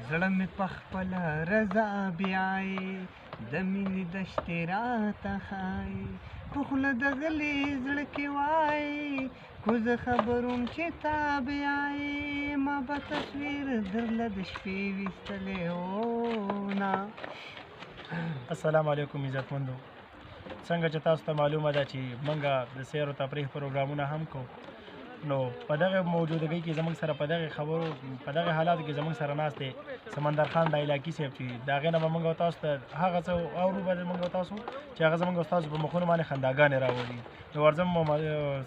زړه مې په خپله رضا بیایې، د مینې دشتې راته ښایې، په خوله د غلي زړه کې وایې، کو زه خبروم چې تا بیایې، ما به تصویر درله د شپې ویستلی و نه. السلام علیکم عزتمندو، څنګه چې تاسو ته معلومه ده چې موږ د سیر او تفریح پروګرامونه هم کوو، نو په دغه موجودګۍ کې زموږ سره په دغه خبرو په دغه حالاتو کې زموږ سره ناست دی سمندر خان ډایلاکي صاحب، چې د هغې نه به موږ تاسو ته هغه څه اورو به موږ تاسو چې هغه زموږ ستاسو په مخونو باندې خنداګانې راولي. نو ورځم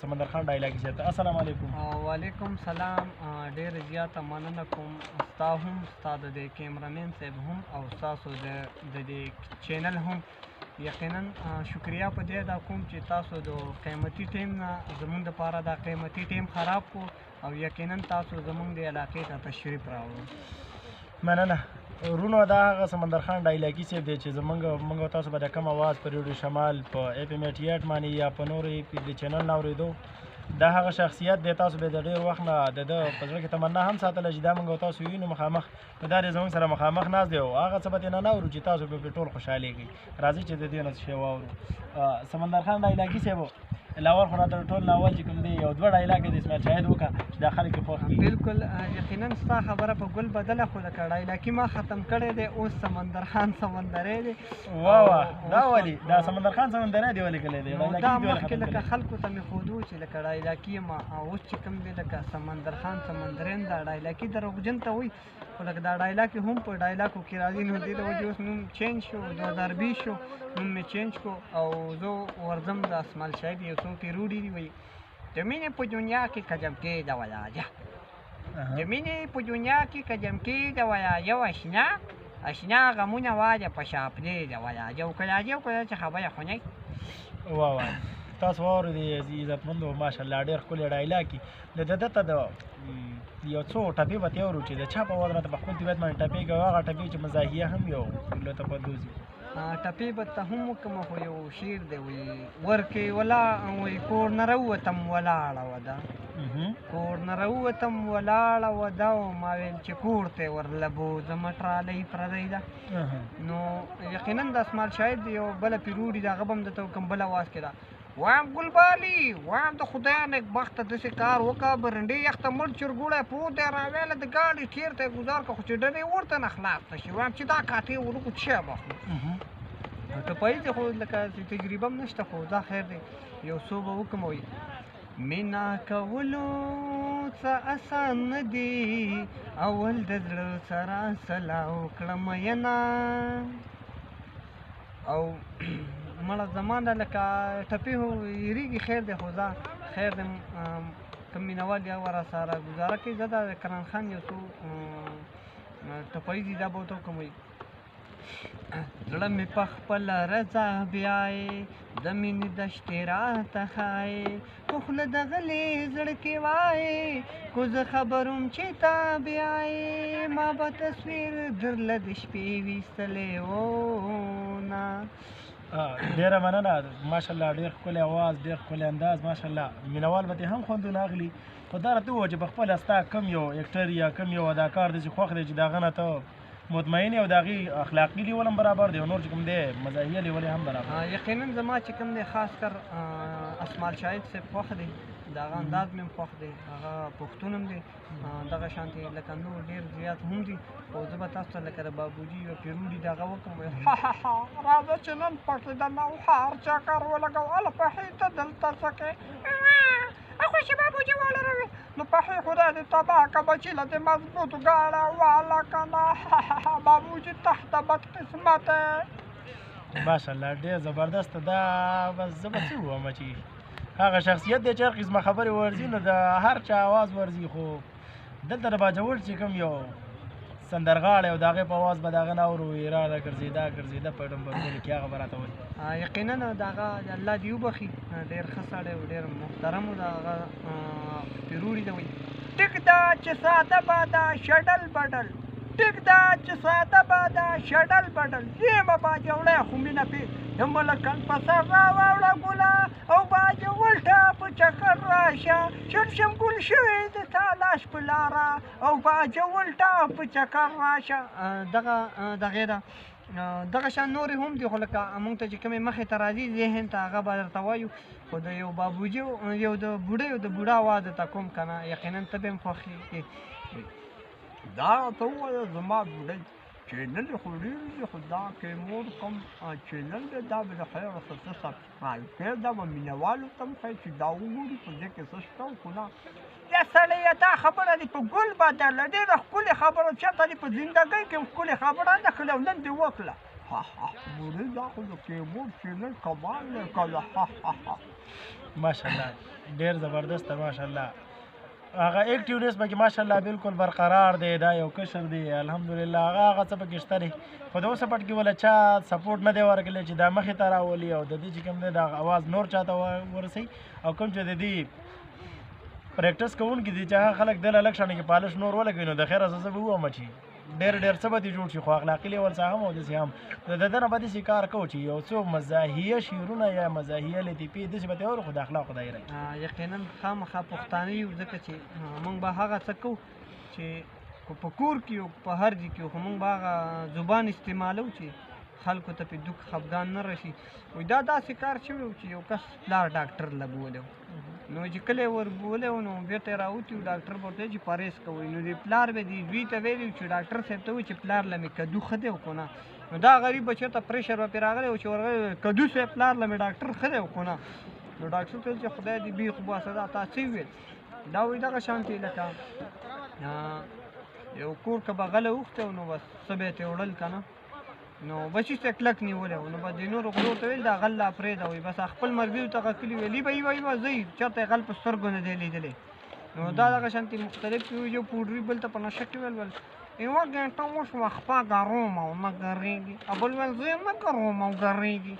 سمندر خان ډایلاکي صاحب ته. السلام علیکم. وعلیکم سلام. ډېره زیاته مننه کوم ستا هم، ستا د دې کیمرمین صاحب هم، او ستاسو د دې چینل هم. یقینا شکریا په دې ادا کوم چې تاسو د قیمتي ټیم نه زمونږ دپاره دا قیمتي ټیم خراب کو، او یقینا تاسو زمونږ د علاقې ته تشریف راوړو. مننه ورونو. دا هغه سمندر خان ډایلاکي صاحب دی چې زمونږ موږ تاسو به د کم اواز په ریډیو شمال په اف ام 88 باندې یا په نورو د چینل نه اورېدو. دا هغه شخصیت دی، تاسو به د ډېر وخت نه د ده په زړه کې تمنا هم ساتله چې دا موږ تاسو وینو مخامخ، نو دا دی زموږ سره مخامخ ناست دی او هغه څه به ترې نه نه اورو چې تاسو به پرې ټول خوشحالېږئ. راځئ چې د دې نه څه شی واورو. سمندر خان ډایلاکي صاحب، لاول خو راته ټول ناول چې کوم دی یو دوه ډایلاګه د اسماعیل شاهد وکړه چې دا خلک یې خوښ کړي. بالکل یقینا ستا خبره په ګل بدله، خو لکه ډایلاکي ما ختم کړی دی، اوس سمندر خان سمندری دی. واه واه، دا ولې دا سمندر خان سمندری دی ولې کلی دی؟ دا مخکې لکه خلکو ته مې ښودو چې لکه ډایلاکي یم، او اوس چې کوم دی لکه سمندر خان سمندری یم. دا ډایلاکي دروغجن ته وایي، خو لکه دا ډایلاکي هم په ډایلاکو کې راځي، نو دې د وجې اوس نوم چینج شو، 2020 شو نوم مې چینج کړو. او زه ورځم د اسماعیل شاهد یو څو پیروډي دي، وایي د مینې په دنیا کې قدم کېده ولاجه، د مینې په دنیا کې قدم کېده ولاجه، اشنا اشنا غمونه واجه په شا پرېږده ولاجه، او که راځي او که چې خبره خو نه. واه واه، تاسو واورېدې عزتمندو، ماشاءالله ډېر ښکلی ډایلاګ. د ده ته د یو څو ټپې به ترې اورو چې د چا په اواز راته په خپل طبیعت باندې ټپې کوي، هغه ټپې چې مزاحیه هم یو لته په دوزي. ټپې به ته هم وکړم، خو یو شعر دی وایي ورکې ولا وایي کور نه راووتم ولاړه وه ده، کور نه راووتم ولاړه وه ده، او ما ویل چې کور ته یې ورله بوځمه ټرالۍ پردۍ ده. نو یقینا د اسماعیل شاهد یو بله پیروډي ده، هغه به هم درته وکړم بل اواز کې ده. وایم ګلبالي، وایم د خدای نېکبخته داسې کار وکړه، برنډې یخ ته مړ چرګوړی پروت دی، راویله د ګاډي ټیر ته یې ګوزار کړه، خو چې ډډې ورته نه خلاص نه شي. وایم چې دا کاتې ورکو څه شی به خورو؟ ټپه ییز خو لکه تجربه هم نشته، خو دا خیر دی یو څو به وکړم. وایي مینا کولو څه اسان نه دي، اول د زړه سره سلا وکړه مینا. او مړه زمانه لکه ټپې هو یریږي، خیر دی، خو ځه خیر دی، کوم مینهوال دی هغه راسره ګزاره کوي. زه دا کران خان یو څو ټپه ییزې دا به ورته وکړم. وایي زړه مې په خپله رضا بیایې، د مینې دشتې راته ښایې، په خوله د غلي زړه کې وایې، کو زه خبروم چې تا بیایې، ما به تصویر درله د شپې ویستلی و نه. ډېره مننه، ماشاءالله ډېر ښکلی اواز، ډېر ښکلی انداز، ماشاءالله مینهوال به ترې هم خوندونه اخلي. خو دا راته ووایه چې په خپله ستا کوم یو اکټر یا کوم یو اداکار داسې خوښ دی چې د هغه نه ته مطمئن او د هغې اخلاقي لیول هم برابر دی او نور چې کوم دی مزاحیه لیول هم برابر دی؟ یقینا زما چې کوم دی خاص کر اسماعیل شاهد صاحب خوښ دی، د هغه انداز مې هم خوښ دی، هغه پښتون هم دی، دغه شانتې لکه نور ډېر زیات هم دي. خو زه به تاسو ته لکه د بابوجي یو پیروډي د هغه وکړم. وایي ها ها ها، راځه چې نن پکې د نوښار چکر ولګوو، هله پښې ته دلته څه کوې؟ خو چې بابوجي واړوي نو پښې خدای دې تباه که بچي له دې مضبوط ګاړه واله که نه. بابوجي تخته بدقسمته. ماشاءالله ډېر زبردست. دا بس زه به څه ووایم چې هغه شخصیت دی چې هر قسمه خبرې ورځي، نو د هر چا اواز ورځي. خو دلته د باجوړ چې کوم یو سندرغاړی او د هغې په اواز به د هغه نه اورو، راله ګرځېده ګرځېده په ډمبرګونو کې، هغه به راته وایي. یقینا د هغه الله دې وبخښي، ډېر ښه سړی و، ډېر محترم و. د هغه پیروړي دی وایي ټیک ده چې ساده باده شډل بډل ټیک ده چې ساده به ده شډل بډل یمه باجوړی خو مینه پې د ملکن په سر راواوړه ګله او باجوړ ته په چکر راشه شمشم ګل شوی د تا لاس په لاره او باجوړ ته په چکر راشه. دغه دغې ده دغه شان نورې هم دي، خو لکه موږ ته چې کومې مخې ته راځي ذهن ته هغه به درته وایو. خو د یو بابوجي یو د بوډۍ او د بوډا اواز درته کوم که نه یقینا ته به هم خوښېږې. دا راته ووایه زما بوډۍ چینل خو ډېر دي، خو دا کیمور کوم چینل دی دا به د خیره څه ته سبسکرایب کړې، دا به مینهوالو ته هم ښیي چې دا وګوري په دې کې څه شته او که نه. یا سړیه دا خبره دې په ګل بدله، ډېره ښکلې خبره، چېرته دې په زندګۍ کې هم ښکلې خبره نه کړې او نن دې وکړه. ها ها بوډۍ دا خو د کیمور چینل کمال دی که نه. ها ها ها ماشاءالله ډېر زبردست ماشاءالله. هغه اکټیونس پکې ماشاءالله بالکل برقرار دی، دا یو کشر دی الحمدلله. هغه هغه څه پکې شته دی، خو د اوسه پټ کې وله چا سپورټ نه دی ورکړی چې دا مخې ته راولي او د دې چې کوم دی دا اواز نور چاته ورسوي. او کوم چې د دې پریکټس کوونکي دي چې هغه خلک دله لږ شانې کې پالش نور ولګوي نو د خیره زه به ووایم چې ډېر ډېر څه به دې جوړ شي، خو اخلاقي لیول څه هم او داسې هم د ده نه به داسې کار کوو چې یو څو مزاحیه شعرونه یا مزاحیه لطیفې داسې به ترې اورو، خو د اخلاقو دایره کې. یقینا خامخا پښتانه یو، ځکه چې موږ به هغه څه کوو چې که په کور کې یو په هر ځای کې یو، خو موږ به هغه زبان استعمالوو چې خلکو ته پې دوک خفګان نه رسي. وایي دا داسې کار شوی و چې یو کس پلار ډاکټر له بولی و، نو چې کله یې وربولی و نو بېرته یې راوتي و، ډاکټر به ورته ویل چې پرهېز کوئ. نو دې پلار به دې زوی ته ویلي و چې ډاکټر صاحب ته ووایي چې پلار له مې کدو ښه دی او که نه. نو دا غریب به چېرته پرېشر به پرې راغلی و چې ورغلی کدو صاحب پلار له مې ډاکټر ښه دی او که نه. نو ډاکټر ته ویل چې خدای دې بیخ وباسه دا تا څه وویل؟ دا وایي دغه شانتې لکه یو کور که به غلی اوښتی و نو بس څه به یې ترې وړل که نه، نو بس هیڅ یې کلک نیولی و. نو بس د نورو غلو ته ویل دا غل لا پرېږده، وایي بس خپل ملګریو ته غږ ویل به یې وایي ځئ چېرته یې غل په سترګو نه دی لیدلی. نو دا دغه شانتې مختلف یو پوډري بل ته په نشه کې ویل ویل یوه ګنټه وشوه خپه ګروم او نه ګرېږي، او بل ویل زه یې نه ګروم او ګرېږي.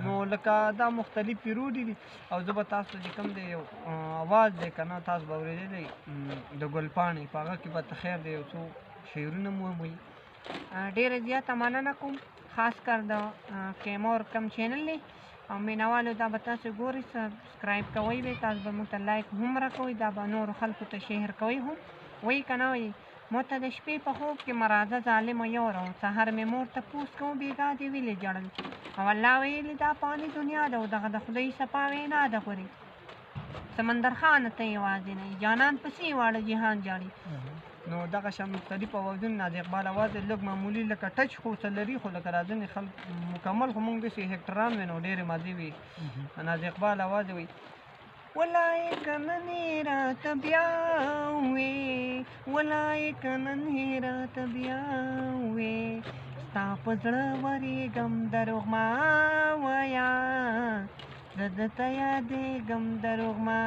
نو لکه دا مختلف پیروډي دي. او زه به تاسو ته چې کوم دی یو اواز دی که نه تاسو به اورېدلی د ګلپاڼې په هغه کې به ته خیر دی یو څو شعرونه مو وایي. ډېره زیاته مننه کوم، خاص کر د کیمور کم چینل دی او مینهوالو دا به تاسو ګورئ، سبسکرایب کوئ به، تاسو به موږ ته لایک هم راکوئ، دا به نورو خلکو ته شیر کوئ هم. وایي که نه وایي مو ته د شپې په خوب کې مه راځه ظالمه یوره، سهار مې مور ته پوس کوم بېګا دې ویلې ژړل، او الله ویلي دا پاني دنیا ده او دغه د خدای صفا وینا ده. ګورې سمندر خانه ته یوازې نه یې، جانان پسې واړه جهان ژاړي. نو دغه شان مختلف اوازونه ناز اقبال اواز دی، لږ معمولي لکه ټچ خو څه لري، خو لکه راځنې خلک مکمل خو موږ داسې هکټران وي نو ډېرې مزې وي. ناز اقبال اواز وي ولای که نن یې راته بیا وې، ولای که نن یې راته بیا وې، ستا په زړه ورېږم دروغ ما وایه، زه درته یادېږم دروغ ما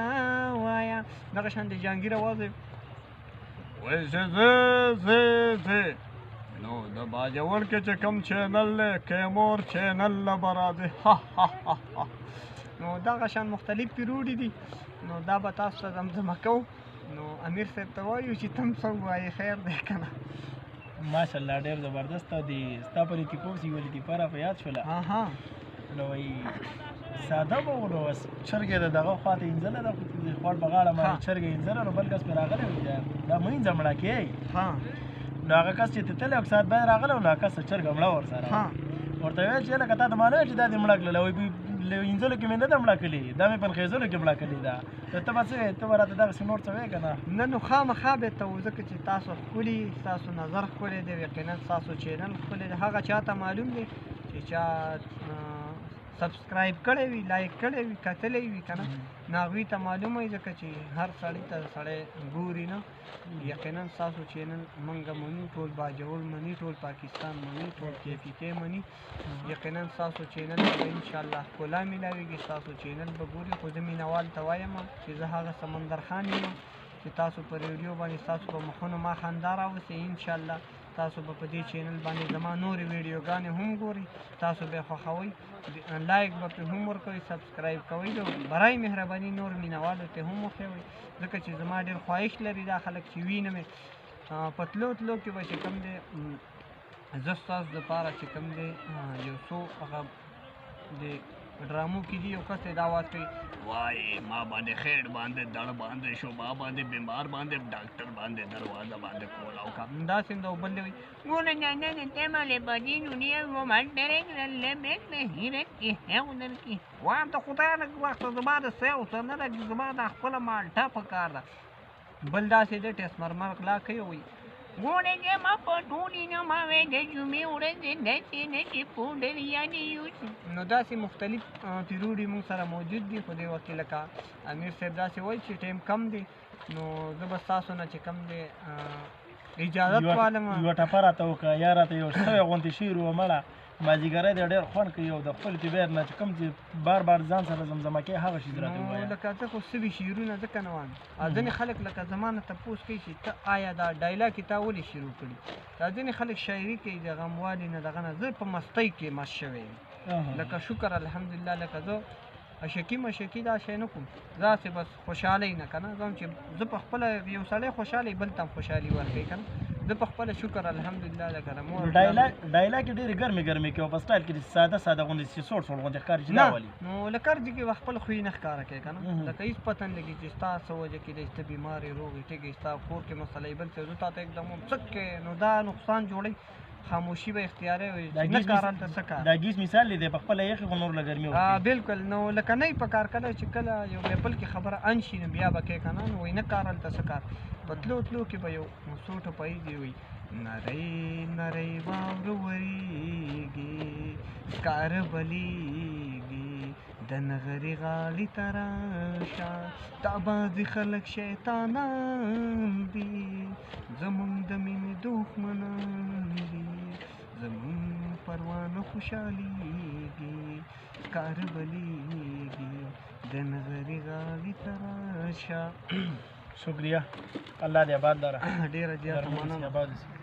وایه. دغه شان د جهانګیر اواز دی وایي چې زه زه زه نو د باجوړ کې چې کوم چینل دی کیمور چینل له به راځي. ها ها ها ها. نو دغه شان مختلف پیروډي دي. نو دا به تاسو ته زمزمه کوو. نو امیر صاحب ته وایو چې تم څه ووایې خیر دی که نه. ماشاءالله ډېر زبردست دی. ستا په لطیفو پسې یوه لطیفه را په یاد شوله. نو وایي ساده به و، نو بس چرګې د دغه خوا ته اینځله ده، خو د خوړ په غاړه باندې چرګې اینځله، نو بل کس پرې راغلی وایي دا مه اینځه مړه کېږي. نو هغه کس چې تللی یو ساعت بعد راغلی و، نو هغه کس چرګه مړه ورسره ورته ویل چې لکه تا ته ما نه ویل چې دا دې مړه کړله، وایي له اینځلو کې مې نه ده مړه کړې، دا مې په نښېزلو کې مړه کړې ده. نو ته به څه وایې، ته به راته دغسې نور څه وایې که نه؟ نه نو خامخا به ته وو، ځکه چې تاسو ښکلي، ستاسو نظر ښکلی دی، یقینا ستاسو چینل ښکلی دی. هغه چا ته معلوم دی چې چا سبسکرایب کړی وي، لایک کړی وي، کتلی وي که نه، نو هغوی ته معلومه وي، ځکه چې هر سړي ته سړی ګوري نه. یقینا ستاسو چینل موږ منو، ټول باجوړ مني، ټول پاکستان مني، ټول کې پي کې مني. یقینا ستاسو چینل ته به انشاءالله ښکلا میلاویږي، ستاسو چینل به ګوري. خو زه مینهوال ته وایم چې زه هغه سمندر خان یم چې تاسو په ریډیو باندې ستاسو په مخونو ما خندا راوستې. انشاءالله تاسو به په دې چینل باندې زما نورې ویډیوګانې هم ګورئ، تاسو به یې خوښوئ، لایک به پرې هم ورکوئ، سبسکرایب کوئ، برای مهرباني نور مینهوالو ته هم وښیوئ، ځکه چې زما ډېر خواهش لري دا خلک چې وینم یې. په تلو تلو کې به چې کوم دی زه ستاسو دپاره چې کوم دی یو څو هغه د ډرامو کې دي، یو کس دی دا اواز کوي وای ما باندې خیر باندې دړ باندې شوبا باندې بیمار باندې ډاکټر باندې دروازه باندې کولاو کا. داسې هم د بل دی وایي ګوره جانا د ته مالې بدې دنیا و مال ډېرې له بیت مې هیرت کې ہے ودر کې. وایم ته خدای نه وخته زما د څه او څه نه لګي، زما د خپله مالټه په کار ده. بل داسې دی ټیس مرمر غلا کوي وایي ګوره چې ما په ټولې نه ما وې د جمعې ورځې داسې نه چې پوډر یعنې یوسي. نو داسې مختلف پیروډي موږ سره موجود دي. خو دې وخت کې لکه امیر صاحب داسې وایي چې ټایم کم دی، نو زه به ستاسو نه چې کم دی اجازت والم. یوه ټپه راته وکړه یا راته یو سوی غوندې شعر ومړه، مازدیګری دی ډېر خوند کوي او د خپل طبیعت نه چې کوم چې بار بار ځان سره زمزمه کوي هغه شی راته نو ووایه. لکه زه خو سوي شعرونه ځکه نه وایم، ځینې خلک لکه زما نه تپوس کوي چې ته آیا دا ډایلاګ تا ولې شروع کړي؟ دا ځینې خلک شاعري کوي د غموالي نه دغه نه، زه په مستۍ کې مست شوی یم. لکه شکر الحمدلله، لکه زه اشکي مشکي دا شی نه کوم، زه هسې بس خوشحالۍ نه که نه، زه هم چې زه په خپله یو سړی خوشحاله بل ته هم خوشحالي ورکوي که نه، زه په خپله شکر الحمدلله لکه د مور ډایلاګ ډېرې ګرمې ګرمې کوي او په سټایل کې دې ساده ساده غوندې چې سوړ سوړ غوندې ښکاري چې دا نه ولې؟ نو لکه هر ځای کې به خپل خوی نه ښکاره کوي که نه، لکه هېڅ پته نه لګي چې ستا څه وجه کېدای شي، ته بیمار یې روغ یې ټیک یې، ستا کور کې مسله یې بل څه، زه تا ته یکدم وایم څه کوې، نو دا نقصان جوړوي. خاموشي به اختیاري وي دا چې نه ګیس کار هلته څه کار. دا ګیس مثال دی په خپله یخې خو نور له ګرمي ورکوي. بالکل. نو لکه نه یې په کار کله چې کله یو محفل کې خبره ان شي نو بیا به کوې که نه، نو وایي نه کار هلته څه کار. په تلو تلو کې به یو څو ټپایي دی وایي نری نری واوره ورېږي سکاره بلېږي د نغري غاړې ته راشه، دا بعضې خلک شیطانان دي زمونږ د مینې دښمنان دي، زمونږ پروانه خوشحالېږي سکاره بلېږي د نغري غاړې ته راشه. شکریه، الله دې آباد لره. ډېره زیاته مننه. آباد اوسې.